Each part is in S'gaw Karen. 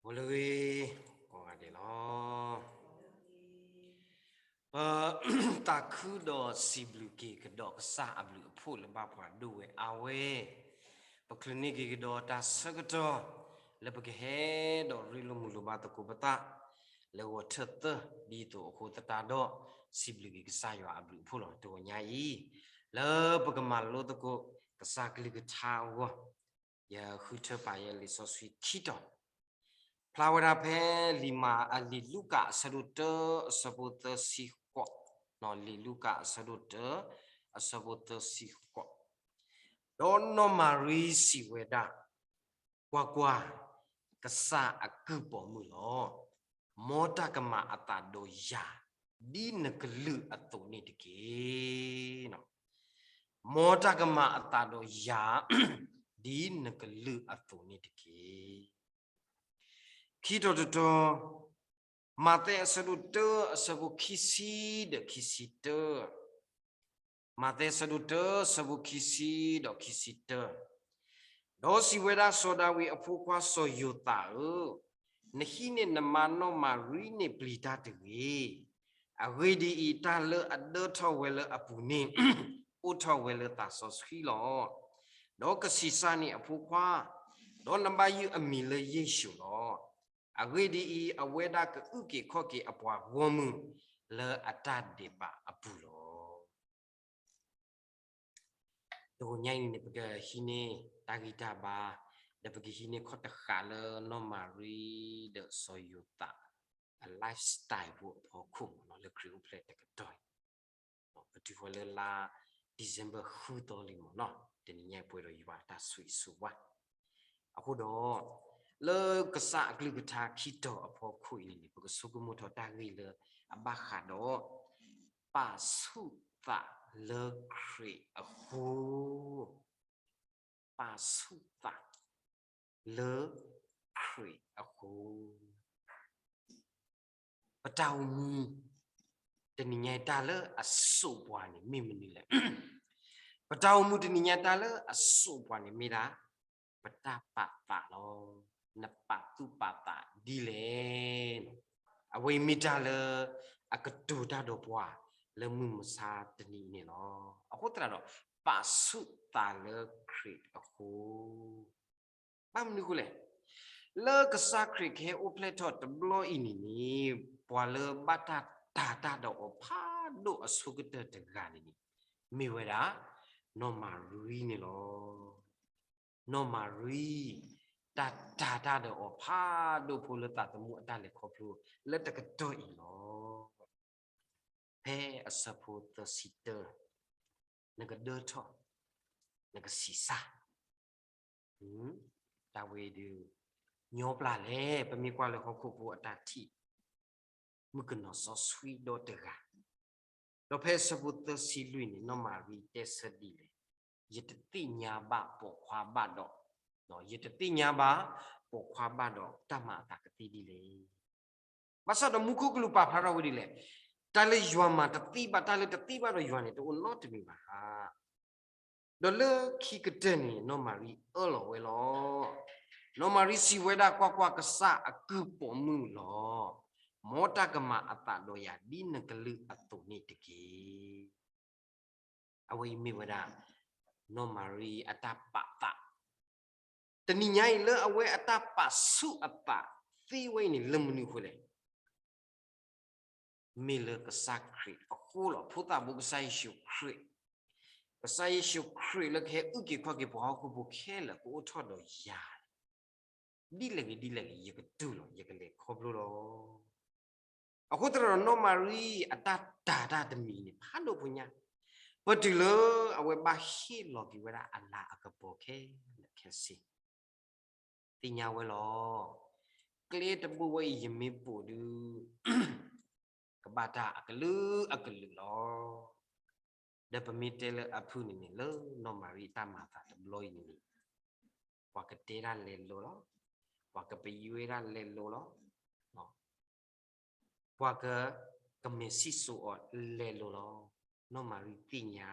အိၣ်လၢဂ့ၤ, ကိးဂၤဒဲးလီၤ. ပသးခုဒီးစံးဘျုးက့ၤကဒီးကစၢ်အဘျုးအဖှိၣ်လၢဘၣ်ပှၤဒိၣ်ဝဲအါဝဲ, ပချုးန့ၢ်က့ၤကဒီးတၢ်ဆၢကတီၢ် လၢပကဟဲဒီးရ့လိာ်မုာ်လိာ်ဘၣ်သကိးပသး လၢဂီၤထၢၣ်သၢ ဒ်သိးအဃိသတးဒီး စံးဘျုးက့ၤကစၢ်ယွၤအဘျုးအဖှိၣ်လီၤ. တဂီၤညါအံၤ လၢပကမၤလိသကိးကစၢ်ကလုၢ်ကထါအဂီၢ် ယဃုထၢပာ်ယဲလံာ်စီဆှံခံတီၤ, ဖျါဝဲဒၣ်ဖဲလံာ်မၤ အလံာ်လူၤကၣ်အဆၢဒိၣ်တၢ အဆၢဖိသၢဆံဃိး, လံာ်လူၤကၣ်အဆၢဒိၣ်တၢ အဆၢဖိသၢဆံဃိး, ဒီးနီၢ်မၤရံစံးဝဲဒၣ်, ကွၢ်ကွၢ်, ကစၢ်အကုၢ်ပိာ်မုၣ်လီၤ. မ်တၢ်ကမၤအသးဒီးယၤ ဒ်နကလုၢ်အသိးန့ၣ်တက့ၢ်. မ်တၢ်ကမၤအသးဒီးယၤ ဒ်နကလုၢ်အသိးန့ၣ်တက့ၢ်. ခံတီၤတတီၤ, မးသဲအဆၢဒိၣ်တၢ အဆၢဖိခံဆံဒီးခံဆံတၢ, မးသဲအဆၢဒိၣ်တၢအဆၢဖိခံဆံဒီးခံဆံတၢ, ဒီးစံးဝဲဒၣ်စီၤဒၤဝံးအဖိခွါစီၤယိၤသးဧၢ, နဟံးန့ၢ်နမါနီၢ်မၤရံန့ၣ်ပျံၤတၢ်တဂ့ၤ. အဂ့ၢ်ဒ်အံၤ, တၢ်လၢအဒၢထီၣ်ဝဲလၢအပူၤန့ၣ် အိၣ်ထီၣ်ဝဲလၢသးစီဆှံလီၤ. ဒီးကဆံးစၢ်န့ၢ်အဖိခွါ, ဒီးနဘၣ်ယုၢ်အမံၤလၢယ့ၣ်ၡူးလီၤ. အဂ့ၢ်ဒ်အံၤ, အဝဲဒၣ်ကအုၣ်က့ၤခီၣ်က့ၤအပှၤဂီၢ်မုၢ်လၢအတၢ်ဒဲးဘးအပူၤလီၤ. တဂီၤညါအံၤန့ၣ် ပကဟံးန့ၢ်တၢ်ဂံၢ်တၢ်ဘါ, ဒီးပကဟံးန့ၢ်ခီၣ်တဃာ်လၢနီၢ်မၤရံဒီးစီၤယိၤသး အ lifestyle ဖိအဖီခိၣ်မ့ၢ်နီၤ လၢခရံာ်အိၣ်ဖျဲၣ်တကတီၢ်အံၤ, ပတုၤဃီၤလၢလါ December ဃုသီလံမ့ၢ်နီၤ, တနံၤညါပှဲၤဒီးယွၤအတၢ်ဆိၣ်ဂ့ၤဆိၣ်ဝါ အဃိဒီး လၢကစၢ်အကလုၢ်ကထါခံတီၤအဖီခိၣ်အံၤန့ၣ် ပကဆိကမိၣ်ထီၣ်တၢ်ဂ့ၢ်လၢအဘၣ်ဃးဒီး ပာ်ဆူၣ်သးလၢခရံာ်အဃိ, ပာ်ဆူၣ်သးလၢခရံာ်အဃိ. ပတၢ်အိၣ်မူ တနံၤညါအံၤတၢ်လၢအစိာ်ပှၤန့ၣ်မ့ၢ်မနုၤလဲၣ်. ပတၢ်အိၣ်မူတနံၤညါအံၤတၢ်လၢအစိာ်ပှၤန့ၣ်မ့ၢ်ဒၣ် ပတၢ်ပာ်သးလီၤ. နပာ်သူၣ်ပာ်သးဒ်လဲၣ်. အဝဲအံၤမ့ၢ်တၢ်လၢအကတိၤတၢ်ဒီးပှၤလၢမုၢ်မဆါတနံၤအံၤန့ၣ်လီၤ. အဃိသတးဒီး ပာ်ဆူၣ်သးလၢခရံာ်အဃိ ဘၣ်မနုၤအဃိလဲၣ်. လၢကစၢ်ခရံာ်ကဟဲအိၣ်ဖျဲၣ်ထီၣ်တဘျီအံၤန့ၣ်န့ၣ် ပှၤလၢဘၣ်တၢ်တၤတၢ်ဒီးအီၤဖးဒိၣ်အဆိကတၢၢ်တဂၤန့ၣ်န့ၣ် မ့ၢ်ဝဲဒၣ် နီၢ်မၤရံန့ၣ်လီၤ. နီၢ်မၤရံ တၢ်တၤတၢ်ဒီးအီၤဖးဒိၣ်ဖိလၢသးသမူအတၢ်လဲၤခီဖျိလၢတကတီၢ်အံၤလီၤ. ဖဲအဆၢဖိသၢဆံတၢ နကဒၢထီၣ်, နကဆံးစၢ်, တၢ်ဝဲအံၤဒုး ညီပျၢ်လဲၣ်. ပမ့ၢ်ကွၢ်လၢဟီၣ်ခိၣ်ဖိအတၢ်ထံၣ် မုၣ်ကနီၤစီဆှံဒီတဂၤ, ဒီးဖဲအဆၢဖိသၢဆံလွံၢ်န့ၣ် နီၢ်မၤရံတဲဆၢဒ်လဲၣ်, ယတသ့ၣ်ညါဘၣ်ပိာ်ခွါဘၣ်ဒီး, ယတသ့ၣ်ညါဘၣ်ပိာ်ခွါဘၣ်ဒီး တၢ်မၤအသးကသ့ဒ်လဲၣ်. ဘၣ်ဆၣ်ဒီးမူခိၣ်ကလူးပာ်ဖျါထီၣ်ဝဲဒ်လဲၣ်, တၢ်လၢယွၤမၤတသ့ဘၣ်, တၢ်လၢတသ့ဘၣ်ဒီးယွၤန့ၣ် တအိၣ်နီတမံၤဘၣ်. ဒီးလၢခံကတၢၢ်န့ၣ် နီၢ်မၤရံအၢၣ်လီၤဝဲလီၤ. နီၢ်မၤရံစံးဝဲဒၣ်, ကွၢ်ကွၢ်, ကစၢ်အကုၢ်ပိာ်မုၣ်လီၤ. မ်တၢ်ကမၤအသးဒီးယၤ ဒ်နကလုၢ်အသိးန့ၣ်တက့ၢ်. အဝဲအံၤမ့ၢ်ဝဲဒၣ် နီၢ်မၤရံအတၢ်ပာ်သး တနံၤညါအံၤလၢအဝဲအတၢ်ပာ်ဆူၣ်အသးသ့ဝဲအံၤန့ၣ် လၢမနုၤအဃိလဲၣ်. မ့ၢ်လၢကစၢ်ခရံာ်အဃိလီၤ. ဖိသၣ်ဘိကစၢ်ယ့ၣ်ၡူးခရံာ်, ကစၢ်ယ့ၣ်ၡူးခရံာ်လၢကဟဲအုၣ်က့ၤခီၣ်က့ၤပှၤဟီၣ်ခိၣ်ဖိခဲလၢာ်ကအိၣ်ထီၣ်ဒီးယၤ ဒ်လဲၣ်ဂ့ၤဒ်လဲၣ်ဂ့ၤ ယကတူၢ်လီၤ, ယကလဲၤခီဖျိလီၤ. အဃိသတးဒီးနီၢ်မၤရံအတၢ်တၤတၢ်တမံၤန့ၣ် ဖးဒိၣ်ဖိညါ, ပတုၤလၢအဝဲဘၣ်ဟ့ၣ်လီၤက့ၤဝဲဒၣ်အလၤအကပီၤခဲလၢာ်ခဲဆ့, သ့ၣ်ညါဝဲလီၤ. ကျဲတဘိဝဲအံၤ ယမ့ၢ်ပိာ်ဒုး ကဘၣ်တၢ်အကလုာ်အကလုာ်လီၤ. ဒီးပမ့ၢ်တဲလၢအဖုၣ်န့ၣ်န့ၣ် လၢနီၢ်မၤရံအတၢ်မၤအသးတဘျီအံၤန့ၣ်န့ၣ် ပှၤကတဲဒၣ်လဲၤလိၤလီၤ, ပှၤကပယွဲဒၣ်လဲၤလိၤလီၤ, ပှၤကကမဲာ်စံၣ်စိၤအီၤလဲၤလိၤလီၤ. နီၢ်မၤရံသ့ၣ်ညါ,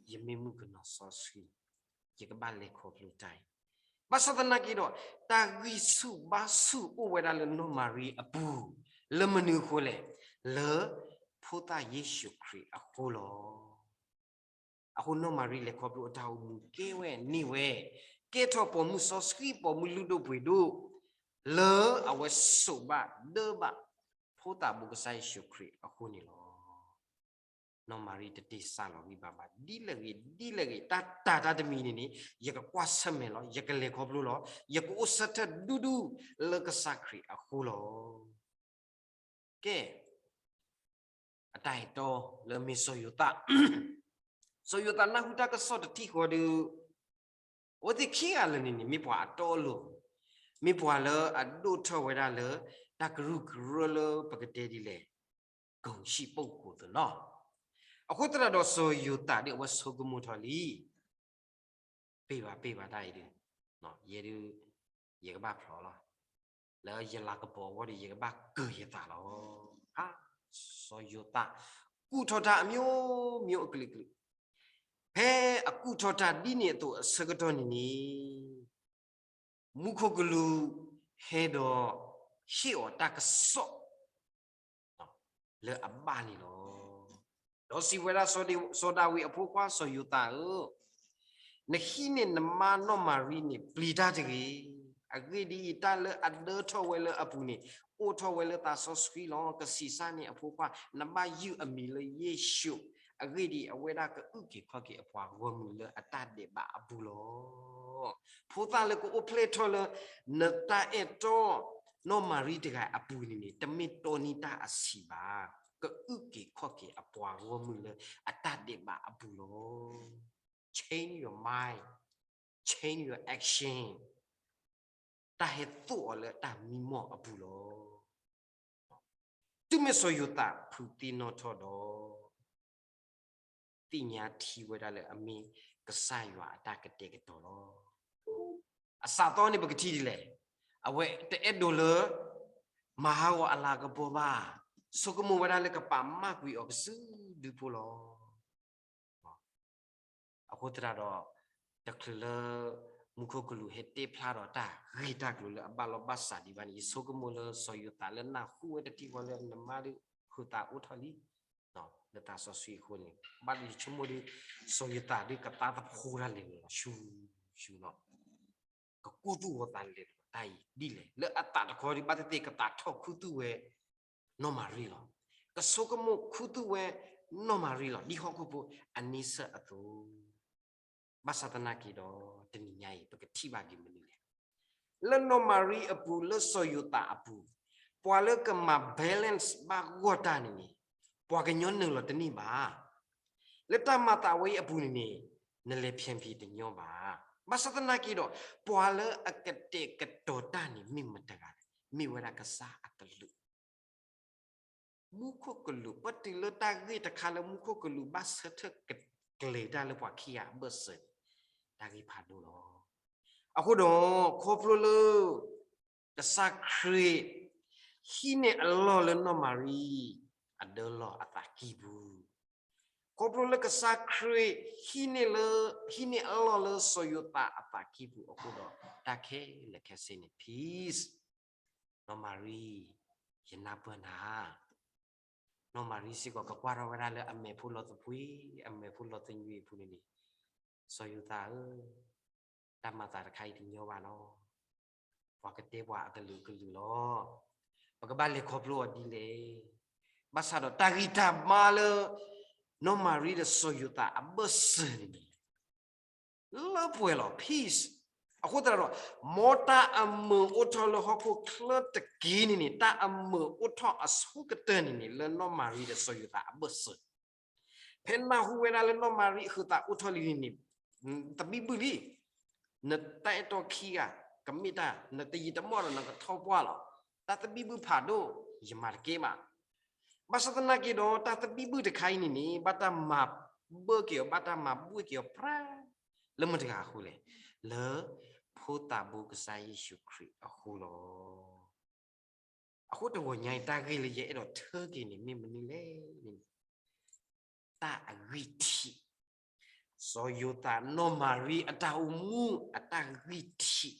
ယမ့ၢ်မုၣ်ကနီၤစီဆှံ, ယကဘၣ်လဲၤခီဖျိတၢ်အံၤ, ဘၣ်ဆၣ်သနာ်က့ဒီး တၢ်ဂံၢ်ဆူၣ်ဘါဆူၣ်အိၣ်ဝဲဒၣ်လၢနီၢ်မၤရံအပူၤ, လၢမနုၤအဃိလဲၣ်, လၢ ဖိသၣ်ယ့ၣ်ၡူးခရံာ်အဃိလီၤ. အဃိနီၢ်မၤရံလဲၤခီဖျိအတၢ်အိၣ်မူကဲဝဲန့ၢ်ဝဲ, ကဲထီၣ်ပိာ်မုၣ်စီဆှံ ပိာ်မုၣ်လုၢ်ဒိၣ်ပှ့ၤဒိၣ်, လၢအဝဲစိာ်ဘၣ်ဒၢဘၣ် ဖိသၣ်ဘိကစၢ်ယ့ၣ်ၡူးခရံာ်အဃိန့ၣ်လီၤ. နီၢ်မၤရံတတ့ၢ်စၢ်လီၤဂံၢ်ဘါဘၣ်, ဒ်လဲၣ်ဂ့ၤ ဒ်လဲၣ်ဂ့ၤ တၢ်တၢ်တၢ်တမံၤန့ၣ်န့ၣ် ယကကွၢ်ဆၢၣ်မဲာ်လီၤ, ယကလဲၤခီဖျိလီၤ, ယကအိၣ်ဆၢထၢၣ်ဒူဒူလၢကစၢ်ခရံာ်အဃိလီၤ. ကဲ, အတၢ်အဲၣ်တီလၢမ့ၢ်စီၤယိၤသး, စီၤယိၤသးနၢ်ဟူတၢ်ကစီၣ်တထံၣ်ဃီဒီး, အဝဲသ့ၣ်ခံဂၤလၢာ်န့ၣ်န့ၣ် မ့ၢ်ပှၤအတီအလိၤ, မ့ၢ်ပှၤလၢအဒိၣ်ထီၣ်ဝဲဒၣ်လၢ တၢ်ကရူၢ်ကရၢလၢပကတဲဒ်လဲၣ်, ကိၣ်ဆံၣ်ပိၣ်ကိၣ်သနီၤ, အဃိသတးဒီးစီၤယိၤသးဒီးအဝဲဆိကမိၣ်ထီၣ်လံ ပ့ၢ်ဘၣ်ပ့ၢ်ဘၣ်တၢ်အံၤဒီး, ယဲဒုး, ယကဘၣ်ဖျိးလီၤ, လၢယလၤကပီၤအဂီၢ်ဒီး ယကဘၣ်ကၢၢ်ယသးလီၤ. စီၤယိၤသး ကူၣ်ထီၣ်တၢ်အမျိုးမျိုး အကလုာ်ကလုာ်, ဖဲအကူၣ်ထီၣ်တၢ်ဒ်န့ၣ်အသိးအဆၢကတီၢ်န့ၣ်န့ၣ် မူခိၣ်ကလူး ဟဲဒီး ဟ့ၣ်အီၤတၢ်ကစီၣ် လၢအဘၣ်န့ၣ်လီၤ. ဒီးစံးဝဲဒၣ်, စီၤဒၤဝံးအဖိခွါစီၤယိၤသးဧၢ, နဟံးန့ၢ်နမါနီၢ်မၤရံန့ၣ် ပျံၤတၢ်တဂ့ၤ. အဂ့ၢ်ဒ်အံၤ, တၢ်လၢအဒၢထီၣ်ဝဲလၢအပူၤန့ၣ် အိၣ်ထီၣ်ဝဲလၢသးစီဆှံလီၤ. ကဆံးစၢ်န့ၢ်အဖိခွါ, နဘၣ်ယုၢ်အမံၤလၢယ့ၣ်ၡူး. အဂ့ၢ်ဒ်အံၤ, အဝဲဒၣ်ကအုၣ်က့ၤခီၣ်က့ၤအပှၤဂီၢ်မုၢ်လၢအတၢ်ဒဲးဘးအပူၤလီၤ. ဖိသၣ်လၢကအိၣ်ဖျဲၣ်ထီၣ်လၢ နတၢ်အဲၣ်တီ နီၢ်မၤရံတဂၤအပူၤန့ၣ်န့ၣ် တမ့ၢ်တီန့ၢ်တၢ်အဆံးဘၣ်. ကအုၣ်က့ၤခီၣ်က့ၤအပှၤဂီၢ်မုၢ်လၢအတၢ်ဒဲးဘးအပူၤလီၤ. Change your mind, change your action. တၢ်ဟဲသိၣ်အီၤလၢတၢ်မံမီၢ်အပူၤလီၤ. တုၤမ့ၢ်စီၤယိၤသးဖုးသ့ၣ်နီၣ်ထီၣ်ဒီး သ့ၣ်ညါထံဝဲဒၣ်လၢအမ့ၢ်ကစၢ်ယွၤအတၢ်ကတဲာ်ကတီၤလီၤ. အစးသီန့ၣ်ပကထံၣ်ဒ်လဲၣ်, အဝဲတအဲၣ်ဒိးလၢ မၤဟးဂီၤအလၤကပီၤဘၣ်, ဆိကမိၣ်ဝဲဒၣ်လၢကပာ်မၢ်ကွံာ်အီၤကစုဒုဖိလီၤ. အဃိသတးဒီး တချုးလၢ မူခိၣ်ကလူးဟဲတဲဖျါဒီးတၢ်ဂ့ၢ်တၢ်ကျိၤလၢအဘၣ်လီၢ်ဘၣ်စးဒံးဘၣ်န့ၣ် ယဆိကမိၣ်လၢစီၤယိၤသးလၢနၢ်ဟူဝဲတထံၣ်ဃီလၢနမါဒုး ဟုးသးအိၣ်ထီၣ်လံ လၢသးစီဆှံအဃိန့ၣ် ဘၣ်ဒီးယဆိကမိၣ်ဒီး စီၤယိၤသးဒုးကသါသဖှိတၢ်လဲၤလီၤ ဆူ, ဆူလီၤ ကကူၣ်သူၣ်ဂီၤသးလဲၤလီၤတၢ်အံၤဒ်လဲၣ် လၢအသးတခီဒုး ဘၣ်သ့ၣ်သ့ၣ်ကသးထီၣ်ခူသူၣ်ဝဲ နီၢ်မၤရံလီၤ. ကဆိကမိၣ်ခူသူၣ်ဝဲ နီၢ်မၤရံလီၤ ဒ်ဟီၣ်ခိၣ်ဖိအန့ဆၢၣ်အသိး ဘၣ်ဆၣ်သနာ်က့ဒီး တနံၤညါအံၤ ပကထံၣ်ဘၣ်က့ၤမနုၤလဲၣ်. လၢနီၢ်မၤရံအပူၤ လၢစီၤယိၤသးအပူၤ ပှၤလၢကမၤ balance ဘၣ်ဂီၢ်တၢ်န့ၣ်န့ၣ် ပှၤကညီနုာ်လီၤတန့ၢ်ဘၣ်. လၢတၢ်မၤသးဝဲအံၤအပူၤန့ၣ်န့ၣ် နလဲၤဖျဲးဖံးတညီဘၣ်. ဘၣ်ဆၣ်သနာ်က့ဒီး ပှၤလၢအကတဲာ်ကတီၤတၢ်န့ၣ် မ့ၢ်မတဂၤလဲၣ်. မ့ၢ်ဝဲဒၣ်ကစၢ်အကလုာ် မူခိၣ်ကလူး ပတုၤလၢတၢ်ဂ့ၢ်တခါလၢမူခိၣ်ကလူးဘၣ်ဆၢထၢၣ်ကကျဲၤတၢ်လၢပှၤခံဂၤအဘၢၣ်စၢၤန့ၣ် တၢ်ဂ့ၢ်ဖးဒိၣ်လီၤ. အဃိဒီး ခီဖျိလၢ ကစၢ်ခရံာ် ဟံးန့ၢ်အလီၢ်လၢနီၢ်မၤရံ အဒၢလီၢ်အသးကံၢ်ပူၤ, ခီဖျိလၢကစၢ်ခရံာ် ဟံးန့ၢ်လၢ ဟံးန့ၢ်အလီၢ်လၢစီၤယိၤသးအသးကံၢ်ပူၤအဃိဒီး တၢ်ခဲလၢာ်ခဲဆ့န့ၣ် peace နီၢ်မၤရံ ယနၢ်ပၢၢ်နၤ, နီၢ်မၤရံစ့ၢ်ကီး ကကွၢ်ထီၣ်ဝဲဒၣ်လၢအမဲာ်ဖိလီၤသဖှံ အမဲာ်ဖိလီၤသညွံးအပူၤန့ၣ်န့ၣ်, စီၤယိၤသးဧၢ, တၢ်မၤသးတခါအံၤတညီဘၣ်နီၤ, ပှၤကတဲပှၤအကလုာ်ကလုာ်လီၤ, ပကဘၣ်လဲၤခီဖျိအီၤဒ်လဲၣ်. ဘၣ်ဆၣ်ဒီးတၢ်ဂံၢ်တၢ်ဘါလၢ နီၢ်မၤရံဒီးစီၤယိၤသးအဘၢၣ်စၢၤန့ၣ်န့ၣ် လၢပှဲၤလီၤ peace. အဃိသတးဒီး မ်တၢ်အမုာ်အိၣ်ထီၣ်လၢဟီၣ်ခိၣ်ချၢတက့ၢ်န့ၣ်န့ၣ် တၢ်အမုာ်အိၣ်ထီၣ်အဆိကတၢၢ်န့ၣ်န့ၣ် လၢနီၢ်မၤရံဒီးစီၤယိၤသးအဘၢၣ်စၢၤ, ဖဲနၢ်ဟူဝဲဒၣ်လၢနီၢ်မၤရံဟုးသးအိၣ်ထီၣ်လံန့ၣ်န့ၣ်, တဘံၣ်ဘုၣ်လံ, နတၢ်အဲၣ်တီခံဂၤ ကမ့ၢ်တၢ် နတယံာ်တမီၢ်ဒီးနကထီၣ်ပှၢ်လီၤ, တၢ်သဘံၣ်ဘုၣ်ဖးဒိၣ် ယမၤတကဲဘၣ်. ဘၣ်ဆၣ်သနာ်က့ဒီး တၢ်သဘံၣ်ဘုၣ်တခါအံၤန့ၣ်န့ၣ် ဘၣ်တၢ်မၤဘၢက့ၤအီၤ ဘၣ်တၢ်မၤဘှ့ၣ်က့ၤအီၤပြၢ လၢမတၤတဂၤအဃိလဲၣ်, လၢ ဖိသၣ်ဘိကစၢ်ယ့ၣ်ၡူးခရံာ်အဃိလီၤ. အဃိတဂီၤညါအံၤ တၢ်ဂ့ၢ်လၢယအဲၣ်ဒိးထၢက့ၤန့ၣ် မ့ၢ်မနုၤလဲၣ်န့ၣ်, တၢ်အဂံၢ်ထံး, စီၤယိၤသး နီၢ်မၤရံအတၢ်အိၣ်မူ အတၢ်ဂံၢ်ထံး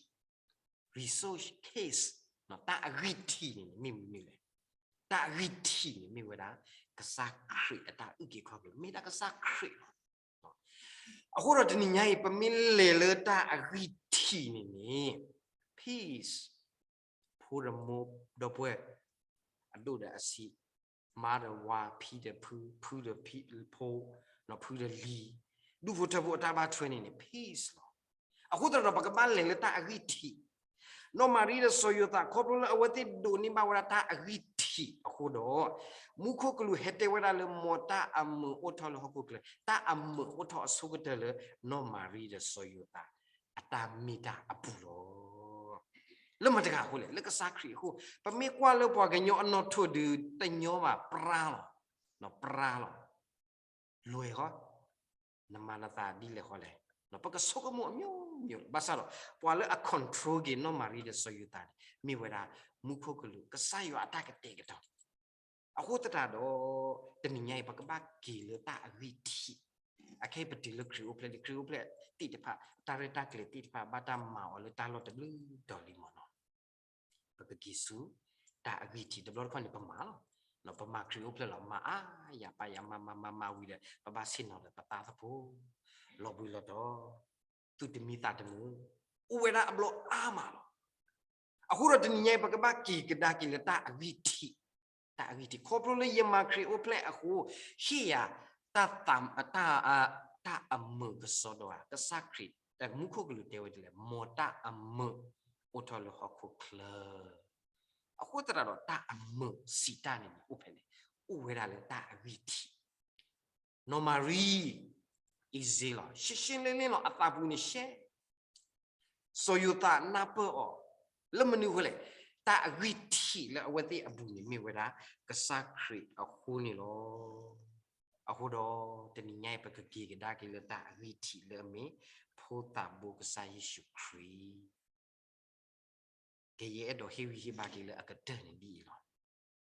resource case တၢ်အဂံၢ်ထံးန့ၣ်န့ၣ် မ့ၢ်မနုၤလဲၣ်. တၢ်အဂံၢ်ထံးန့ၣ်မ့ၢ်ဝဲဒၣ် ကစၢ်ခရံာ်အတၢ်အုၣ်က့ၤခီၣ်က့ၤ မ့ၢ်ဒၣ်ကစၢ်ခရံာ်လီၤ. အဃိဒီးတနံၤညါအံၤ ပမ့ၢ်လဲၤလၢတၢ်အဂံၢ်ထံးန့ၣ်န့ၣ် peace ဖိဒီးမိၢ်ဒီပုၢ်ဝဲၢ် အဒိၣ်ဒီးအဆံး, မါဒီးဝၤ, ဖံဒီးဖု, ဖုဒီးဖံ, ဖိ, ဖုဒီးလံၤ, ဒူၣ်ဖိထၢဖိအတၢ်ဘၣ်ထွဲန့ၣ်န့ၣ် peace လီၤ. အဃိသတးဒီး ပကဘၣ်လဲၤလၢတၢ်အဂံၢ်ထံး, နီၢ်မၤရံဒီးစီၤယိၤသး ခီဖျိလၢအဝဲသ့ၣ်ဒိးန့ၢ်ဘၣ်ဝဲဒၣ်တၢ်အဂံၢ်ထံးအဃိဒီး, မူခိၣ်ကလူးဟဲတဲဝဲဒၣ်လၢ မ်တၢ်အမုာ်အိၣ်ထီၣ်လၢဟီၣ်ခိၣ်ချၢ, တၢ်အမုာ်အိၣ်ထီၣ်အဆိကတၢၢ်လၢ နီၢ်မၤရံဒီးစီၤယိၤသး အတၢ်မ့ၢ်တၢ်အပူၤလီၤ. လၢမတၤတဂၤအဃိလဲၣ်, လၢကစၢ်ခရံာ်အဃိ, ပမ့ၢ်ကွၢ်လၢပှၤကညီအနီၣ်ထိၣ်ဒုးတညီဘၣ်, ပြါလီၤ, ပြါလီၤ, လွဲၢ်ဃီ, နမၤနသးဒ်လဲၣ်ဃီလဲၣ်, ပကဆိကမိၣ်အမျိုးမျိုး, ဘၣ်ဆၣ်ဒီး ပှၤလၢအ control က့ၤနီၢ်မၤရံဒီးစီၤယိၤသးန့ၣ် မ့ၢ်ဝဲဒၣ် မူခိၣ်ကလူး ကစၢ်ယွၤအတၢ်ကတဲာ်ကတီၤ အဃိသတးဒီး တနံၤညါအံၤ ပကဘၣ်က့ၤလၢတၢ်အဂံၢ်ထံး, အခဲအံၤပတုၤလၢခရံာ်အိၣ်ဖျဲၣ်လံ, ခရံာ်အိၣ်ဖျဲၣ်သ့ၣ်တဖၣ် တၢ်ရဲၣ်တၢ်ကျဲၤသ့ၣ်တဖၣ် ဘၣ်တၢ်မၤအီၤလၢတၢ်လီၢ်တဘျုးတီၤလံမ့ၢ်နီၤ. ပကက့ၤဆူ တၢ်အဂံၢ်ထံး, တဘျီတခီၣ်န့ၣ် ပမၤလီၤ, ပမၤခရံာ်အိၣ်ဖျဲၣ်လီၤ, မၤအါယၤပာ်ယၤ မၤမၤမၤမၤဝံၤဒီး ပဘၣ်ဆ့ၣ်နီၤဒီးပသးသဖိ လီၤဘှံးလီၤတီၤ, သူၣ်တမံသးတမုာ်, အိၣ်ဝဲဒၣ်အဘျီအါမးလီၤ. အဃိဒီးတနံၤညါအံၤ ပကဘၣ်က့ၤကဒါက့ၤလၢတၢ်အဂံၢ်ထံး, တၢ်အဂံၢ်ထံး, ခီဖျိလၢယမၤခရံာ်အိၣ်ဖျဲၣ်အဃိ, ဟ့ၣ်ယၤ တၢ် တၢ်အမုာ်ကစီဒီဧါ, ကစၢ်ခရံာ် မူခိၣ်ကလူးတဲဝဲဒ်လဲၣ်, မ်တၢ်အမုာ်အိၣ်ထီၣ်လၢဟီၣ်ခိၣ်ချၢ. အဃိသတးဒီး တၢ်အမုာ်စံးတၢ်န့ၣ်န့ၣ် အိၣ်ဖဲလဲၣ်, အိၣ်ဝဲဒၣ်လၢတၢ်အဂံၢ်ထံး နီၢ်မၤရံ easy လီၤ, ရှဲရှဲလ့လ့လီၤ, အသးပူၤန့ၣ်ရှဲ, စီၤယိၤသးနၢ်ပၢၢ်အီၤ, လၢမနုၤအဃိလဲၣ်, တၢ်အဂံၢ်ထံးလၢအဝဲသ့ၣ်အပူၤန့ၣ် မ့ၢ်ဝဲဒၣ် ကစၢ်ခရံာ်အဃိန့ၣ်လီၤ. အဃိဒီး တနံၤညါအံၤ ပကက့ၤကဒါက့ၤလၢတၢ်အဂံၢ်ထံးလၢအမ့ၢ် ဖိသးဘိကစၢ်ယ့ၣ်ၡူးခရံာ် ကယအဲၣ်ဒိးဟ့ၣ်ဂံၢ်ဟ့ၣ်ဘါက့ၤလၢအကတၢၢ်န့ၣ်ဒ်အံၤလီ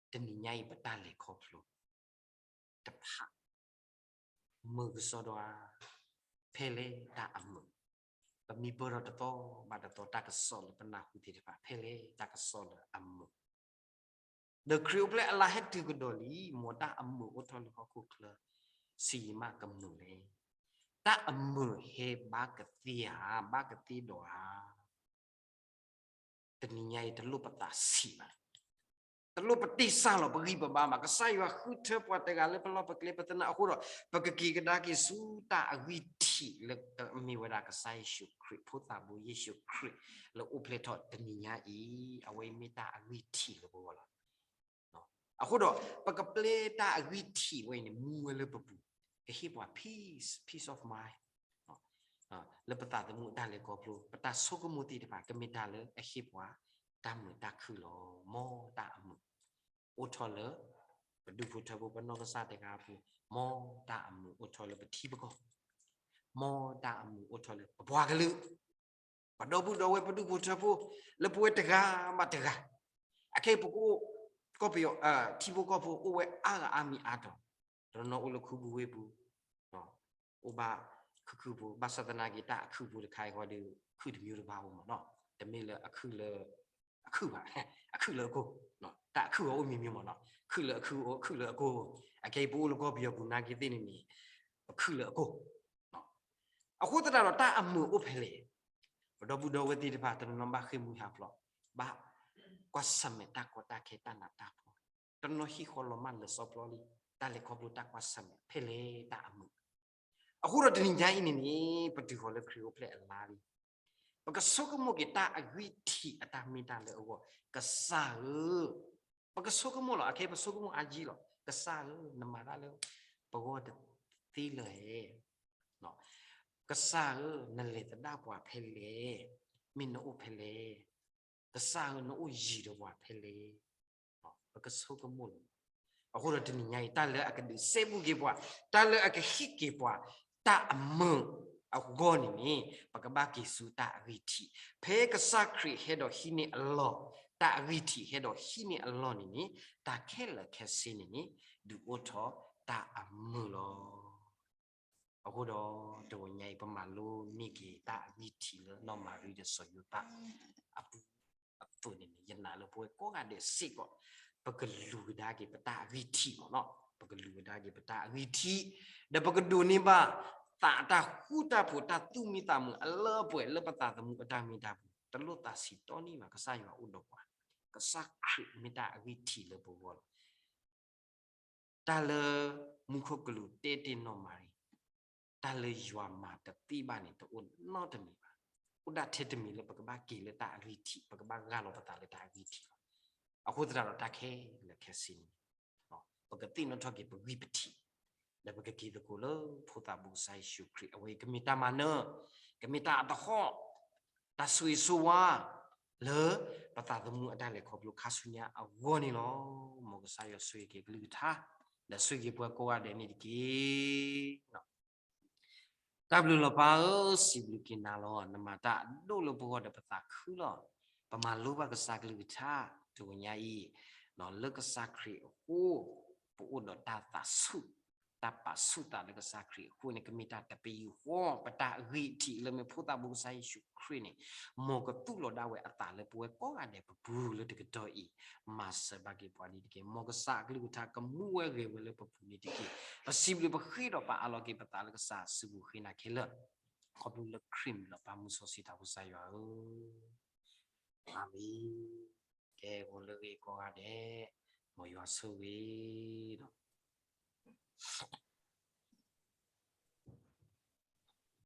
ၤ. တနံၤညါအံၤပတၢ်လဲၤခီဖျိတဖၣ် မုာ်ကစီဒီဧါ, ဖဲလဲၣ်တၢ်အမုာ်, ပမံပၢၢ်ထီၣ်တသီဘၣ်တသီ တၢ်ကစီၣ်လၢပနၢ်ဟူသ့ၣ်တဖၣ် ဖဲလဲၣ်တၢ်ကစီၣ်လၢအမုာ်, ဒီးခရံာ်အိၣ်ဖျဲၣ်အလါဟဲတုၤကဒီးလံ, မ်တၢ်အမုာ်အိၣ်ထီၣ်လၢဟီၣ်ခိၣ်ချၢ ဆံးယံာ်မးကမုာ်လဲၣ်. တၢ်အမုာ်ဟဲဘၣ်ကသ့ဧါ, ဘၣ်ကသ့ဒီးဧါ. တနံၤညါအံၤ တလိၣ်ပသးဆံးဘၣ်, တလိၣ်ပတ့ၢ်စၢ်လီၤပဂံၢ်ပဘါဘၣ်. ကစၢ်ယွၤဃုထၢပှၤတဂၤလၢပလီၢ်ပကျဲပသနၢၣ်အဃိဒီး ပကက့ၤကဒါက့ၤဆူတၢ်အဂံၢ်ထံးလၢအမ့ၢ်ဝဲဒၣ်ကစၢ်ယ့ၣ်ၡူးခရံာ်, ဖိသးဘိယ့ၣ်ၡူးခရံာ်လၢအိၣ်ဖျဲၣ်ထီၣ်တနံၤညါအံၤ, အဝဲအံၤမ့ၢ်တၢ်အဂံၢ်ထံးလၢပဂီၢ်လီၤ. အဃိဒီး ပကပျဲတၢ်အဂံၢ်ထံးဝဲအံၤန့ၣ် မူဝဲလၢပပူၤ, ကဟ့ၣ်ပှၤ peace, peace of mind လၢပသးသမူအတၢ်လဲၤခီဖျိ, ပတၢ်ဆိကမိၣ်သ့ၣ်တဖၣ် ကမ့ၢ်တၢ်လၢအဟ့ၣ်ပှၤတၢ်မုာ်တၢ်ခုၣ်လီၤ. မ်တၢ်အမုာ်အိၣ်ထီၣ်လၢ ပဒူၣ်ဖိထၢဖိ ပနီၢ်ကစၢ်တဂၤအပူၤ, မ်တၢ်အမုာ်အိၣ်ထီၣ်လၢပထံပကီၢ်, မ်တၢ်အမုာ်အိၣ်ထီၣ်လၢပပှၤကလုာ် ပဒီပုၢ်ဒီဝဲၢ်ပဒူၣ်ဖိထၢဖိ လၢပဝဲတဂၤဘၣ်တဂၤ, အခဲအံၤပကအိၣ် ကီၢ်ပယီၤ ထံဖိကီၢ်ဖိအိၣ်ဝဲအါဂၤအါမံၤအါတီၤ, တနီၤနီၤအိၣ်လၢခုပူၤဝ့ၢ်ပူၤ, အိၣ်ဘၣ်ခုၣ်ခုၣ်ဖိ, ဘၣ်ဆၣ်သနာ်က့ တၢ်အခုၣ်ဖိတခါအံၤဃီဒီး ခုၣ်တမျိုးတဘၣ်အိၣ်မးနီၤ, တမ့ၢ်လၢအခုၣ်လၢ အခုၣ်ဘၣ်, အခုၣ်လၢအကိၢ်, တၢ်အခုၣ်အီၤအိၣ်မံၤမံၤမးနီၤ, ခုၣ်လၢအခုၣ်အိၣ် ခုၣ်လၢအကိၢ်, အခဲအံၤပအိၣ်လၢကီၢ်ပယီၤပူၤနာ်က့သ့ၣ်န့ၣ်န့ၣ် ပခုၣ်လၢအကိၢ် အဃိသတးဒီးတၢ်အမုာ်အိၣ်ဖဲလဲၣ်, ပဒီပုၢ်ဒီဝဲၢ်သ့ၣ်တဖၣ် တနီၤနီၤဘၣ်ဃ့ၢ်မှံဟးဖျိး, ဘၣ်ကွၢ်ဆၢၣ်မဲာ်တၢ်ကီတၢ်ခဲတၢ်နးတၢ်ဖှီၣ်, တနီၤဟံၣ်ဃီလီၤမၢ်လၢာ်စီပျီလံ, တၢ်လဲၤခီဖျိတၢ်ကွၢ်ဆၢၣ်မဲာ် ဖဲလဲၣ်တၢ်အမုာ် အဃိဒီးတနံၤညါအံၤန့ၣ်န့ၣ် ပတုၤဃီၤလၢခရံာ်အိၣ်ဖျဲၣ်အလါလံ, ပကဆိကမိၣ်က့ၤတၢ်အဂံၢ်ထံးအတၢ်မ့ၢ်တၢ်လၢအဂီၢ်, ကစၢ်ဧၢ, ပကဆိကမိၣ်လီၤ, အခဲအံၤပဆိကမိၣ်အါကံလီၤ, ကစၢ်ဧၢ, နမၤတၢ်လၢပဂီၢ်တသ့လၢၤဧါ ကစၢ်ဧၢ, နလဲၤသဒၣ်ပှၤဖဲလဲၣ်, မ့ၢ်နအိၣ်ဖဲလဲၣ်, ကစၢ်ဧၢ, နအိၣ်ယံၤဒီးပှၤဖဲလဲၣ်, ပကဆိကမိၣ်လီၤ. အဃိဒီးတနံၤညါအံၤ တၢ်လၢအကဒုးစဲဘူးက့ၤပှၤ, တၢ်လၢအကဟ့ၣ်က့ၤပှၤ တၢ်အမုာ်အဂီၢ်န့ၣ်န့ၣ် ပကဘၣ်က့ၤဆူတၢ်အဂံၢ်ထံး, ဖဲကစၢ်ခရံာ်ဟဲဒီးဟံးန့ၢ်အလီၢ်, တၢ်အဂံၢ်ထံးဟဲဒီးဟံးန့ၢ်အလီၢ်န့ၣ်န့ၣ် တၢ်ခဲလၢာ်ခဲဆ့န့ၣ်န့ၣ် ဒုးအိၣ်ထီၣ်တၢ်အမုာ်လီၤ. အဃိဒီး တဂီၤညါအံၤ ပမၤလိန့ၢ်က့ၤတၢ်အဂံၢ်ထံးလၢနီၢ်မၤရံဒီးစီၤယိၤသးအပူၤအသိးန့ၣ်န့ၣ် ယနာ်လၢပဝဲကိးဂၤဒဲးစ့ၢ်ကီး ပကလူၤကဒါက့ၤပတၢ်အဂံၢ်ထံးမ့ၢ်နီၤ, ပကလူၤကဒါက့ၤပတၢ်အဂံၢ်ထံး, ဒီးပကဒိးန့ၢ်ဘၣ် သးအတၢ်ဃူတၢ်ဖိး တၢ်သူၣ်မံသးမုာ်အလၢအပှဲၤလၢပသးသမူအတၢ်မ့ၢ်တၢ်ပူၤ တလိၣ်သးဆံးတီနံၣ်ဘၣ်, ကစၢ်ယွၤအိၣ်ဒီးပှၤ, ကစၢ်ခရံာ်မ့ၢ်တၢ်အဂံၢ်ထံးလၢပဂီၢ်လီၤ. တၢ်လၢမူခိၣ်ကလူးတဲတ့ၢ်နီၢ်မၤရံ, တၢ်လၢယွၤမၤတသ့ဘၣ်န့ၣ် တအိၣ်နီတမံၤဘၣ်. အိၣ်ဒၣ်ထဲတမံၤလၢပကဘၣ်က့ၤလၢတၢ်အဂံၢ်ထံး, ပကဘၣ်ဂၢ်လီၤပသးလၢတၢ်အဂံၢ်ထံးလီၤ. အဃိသတးဒီးတၢ်ခဲလၢာ်ခဲဆ့န့ၣ် ပကသ့ၣ်နီၣ်ထီၣ်က့ၤပဂံၢ်ပထံး, ဒီးပကက့ၤသကိးလၢဖိသၣ်ဘိကစၢ်ယ့ၣ်ၡူးခရံာ်, အဝဲအံၤကမ့ၢ်တၢ်မၤနၢၤ, ကမ့ၢ်တၢ်အသဟီၣ်, တၢ်ဆိၣ်ဂ့ၤဆိၣ်ဝါ လၢပသးသမူအတၢ်လဲၤခီဖျိခါဆူညါအဂီၢ်န့ၣ်လီၤ. မ်ကစၢ်ယွၤဆိၣ်ဂ့ၤက့ၤကလုၢ်ကထါ, ဒီးဆိၣ်ဂ့ၤက့ၤပှၤကိးဂၤဒဲးန့ၣ်တက့ၢ်. တၢ်ဘျုးလီၤပၢ်ဧၢ, စံးဘျုးက့ၤနၤလီၤ. နမၤတၢ်အဒိၣ်လၢပဂီၢ်ဒီးပသးခုလီၤ. ပမၤလိဘၣ်ကစၢ်ကလုၢ်ကထါ တဂီၤညါအံၤ, လၢကစၢ်ခရံာ်အဃိ, ပအိၣ်ဒီးတၢ်သးဆူၣ်, တၢ်ပာ်ဆူၣ်သးလၢကစၢ်ခရံာ်အဃိန့ၣ် ကမ့ၢ်တၢ်တပယူာ်ဃီ, ပတၢ်အဂံၢ်ထံးလၢမ့ၢ်ဖိသၣ်ဘိကစၢ်ယ့ၣ်ၡူးခရံာ်န့ၣ်, မ်ကသူၣ်လီၤဒၣ်ဝဲအသးလၢပဝဲကိးဂၤဒဲးပပူၤလၢတကတီၢ်အံၤ, မၤစၢၤဘၣ်က့ၤပှၤန့ၣ်တက့ၢ်. မ်ကစၢ်အကလုၢ်ကထါကမူဝဲဂဲၤဝဲလၢပပူၤန့ၣ်တက့ၢ်. ပစံးဘျုးပဃ့ဒီးပာ်အါလီၤက့ၤပသးလၢကစၢ်အစုပူၤဃ့နၤခဲလၢာ်, ခီဖျိလၢခရံာ်မံၤလီၤ. ပၢ်မုၢ်စီဆှံထးဖိကစၢ်ယွၤဧၢ, အၤမ့ၣ်. ကဲ ဂီၤလၢဂ့ၤကိးဂၤဒဲး, မ်ယွၤဆိၣ်ဂ့ၤဒီး